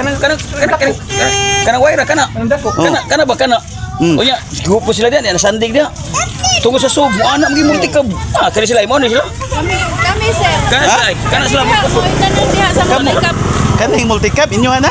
Kanang kanang kanang kanang kanang wire kana. Kana kana ba kana? Unya, grupo sila diyan, sandig diya. Tungod sa sub, mo ana magi multicab. Ah, kani sila mo ni sila. Kami, kami, sir. Kana sila, kana sila. Diha, mo tanan diha sa multicab. Kanang multicab inyo ana?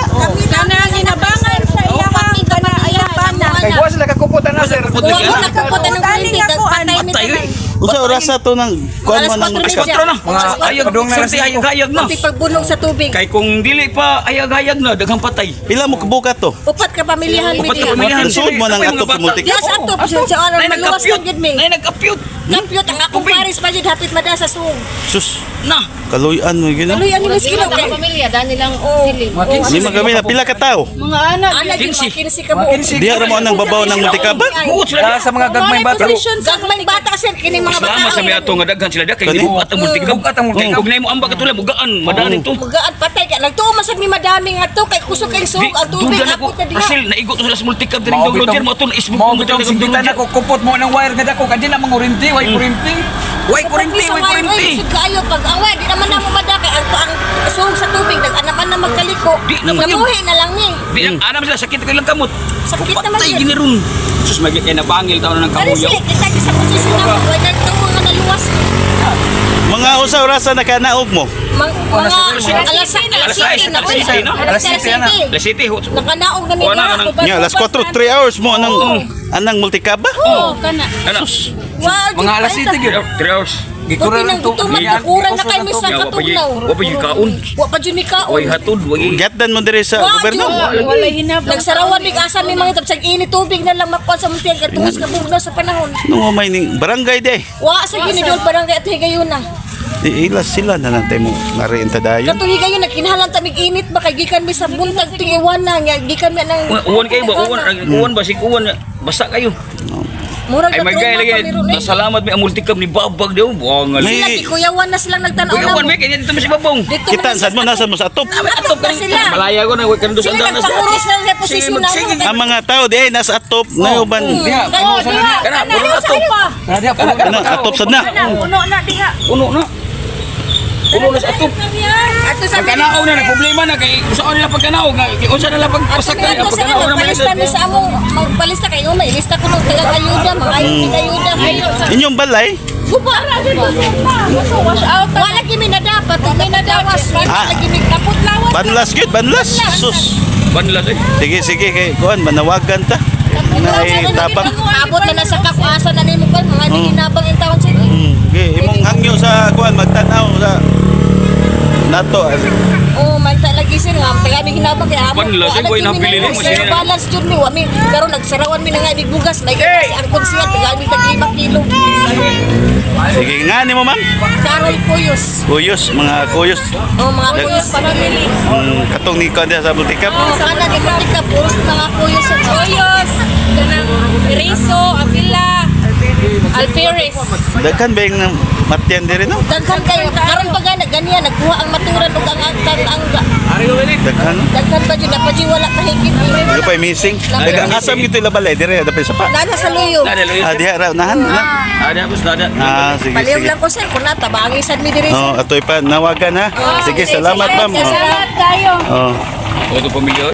Kanang inabangan sa iyahang kana ayapan. Kay kuha sila kakuputan na, sir. Kupot Kuha lagi. mo sa kuputan ng kurinti, patay mi Patay tanan. oy. Usa orasa to nang kuan mo Alas nang 4:30. multicab? Kontra na. Mga Ayag, padung na sulti ayag-ayag na. Pati pagbunong sa tubig. Kay kung dili pa ayag-ayag na, daghang patay. Pila mo kabuka to? Upat ka pamilyahan mi Upat ka diha. pamilyahan. Sud mo nang Mga atop sa bata. multicab? Diha sa atop, sa ano, Nay maluwas nagkapyot. lang gyud mi. Nay nagkapyot. Kapyot ang akong Tubig. pares pa jud hapit mada sa suog. Sus, Na. kaluyan mo gino. Kaluyan ni Miss Gino Mga kay. pamilya, dani lang sili. Lima kami na pila ka tao. Mga anak. Ana jud 15. mga 15 ka buok. Diha ra mo anang babaw ng multicab ba? Buot sila diha. Sa mga gagmay bata. Position sa Gagmay bata, sir, kini mga bata. Salamat sa may ato nga daghan sila diha kay Kani? gibuhat ang multicab. Gibuhat ang multicab. Ug nay mo ambag katulad mugaan, madaan ito. Magaan patay ka. Nagtuo man sad mi madami nga to kay kusog kay suog ang tubig Duda na ko. apot na diha. Russell, naigo to sila sa multicab diri dong Roger mo ato na isbog Mao bitong simpitan ako kupot mo ng wire nga dako kay di na mangurinti, way kurinti. Way kurinti, way kurinti. Kusog kaayo pag away di naman namo mada kay ang suog sa tubig nag-anaman na magkaliko. Di naman yun. Namuhi na lang ni. Di lang anam sila sakit kay lang kamot. Sakit naman Patay yun. gini ron. Sus magi kay nabangil taon ng Kani kamuyaw. sila kita sa posisyon namo way nagtuo nga naluwas. Mga usa orasa nakanaog mo. Mga alas Alas alas sais, 7 na. alas siyete, no? Alas Alas siyete, 7. Alas 7 ho. Nakanaog na mi Wala diha. na nang- Nya alas 4, 3 hours mo anang anang multicab ba? Oo, kana. Ano? Wow, Mga alas 7 gyud. 3 hours. Buti nang gutuman, kukuran na kay mi sa Wa pa gyud- katugnaw. wa pa gyud kaon. Wa pa jud mi kaon. Way hatod, way Gatdan mo diri sa Wa gobyerno. jud. Walay hinabang. Nagsarawan mig asa mi mga tapsag init tubig na lang makuha sa muntian kay tungos ka bugnaw sa panahon. Nung may ning barangay di. Wa sa ginidol barangay at higayuna. Di ila sila na nantay mo ngariin ta dayon. Katong higayuna kinahanglan ta mig init ba kay gikan mi sa buntag tingiwana nga gikan mi nang Uwan kayo ba? Uwan, uwan ba? Sig uwan. Basta kayo. Murag Ay magay na lagi. trauma pa mi ron, eh. Salamat may ang multicab ni babag daw. Buangal. May- Sila gikuyawan na silang nagtan-aw Uy, na uwan mo. may kanya dito mo si babong. Dito Kita man sad mo nasa mo sa atop. Atop na sila. Malaya ko na way kandos Sila ang danas. nagpanguros na sa posisyon na Sige, mo. Ang mga tao di ay nasa atop nauban. Diha, Oo, diha. Kana, Kana, puno na to. Kana diha Kana, kana. Ana atop sad na. Kana, puno na diha. Puno na. Puno na sa atop. Ato sa Pagkanaog na nagproblema na kay usaon nila pagkanaog nga kay unsa na lang pagpasak Ato kay sa pagkanaog na man magpalista mi sa among magpalista kay may lista ko ng taga ayuda, mga ayuda, ayuda. Inyong balay Guba. Wash out. Wala lagi mi na dapat, kami na dawas. Wala lagi mi Kaputlawan. Banlas gyud, banlas. Sus. Banlas eh. Sige sige kay kuan manawagan ta. Nay tabang. Abot na na sa kakuasa na nimo kan mga di ginabang in taon sir. Okay, imong hangyo sa kuan magtan-aw sa nato. Oh, malta lagi sir nga taga mi hinabang kay amo. Banlas, eh, Wala boy, lagi mi nabili na nimo, zero sige. balance jud mi. Wa mi karon nagsarawan mi na nga ibig bugas. May kasi ang konsyal taga mi tag 5 kilo. Sige nga nimo, ma'am. Carol Cuyos. Kuyos, mga kuyos. Oh, mga Cuyos family. Katong ni kuan diha sa multicab. Oh, kana di mo tika puros mga Cuyos sa Hoyos. Kanang Riso, Avila, Alferes. Daghan ba yung matyan diri no? Daghan kayo karon pa gana ganiya nagkuha ang maturan ug ang Daghan. No? daghan pa jud na pa jud wala mahigit. Ano pa missing? Daghan asam gito ila balay diri dapat sa pa. Nana sa luyo. Nada luyo. Ah, diha ra unahan na. Ada bus nada. Ah, sige Paliw sige. lang ko sir kun na tabangi sad mi diri sir. Oh, atoy pa nawagan ha. Sige, salamat, ma'am. Oh. Salamat kayo. Oh. O to pamilya.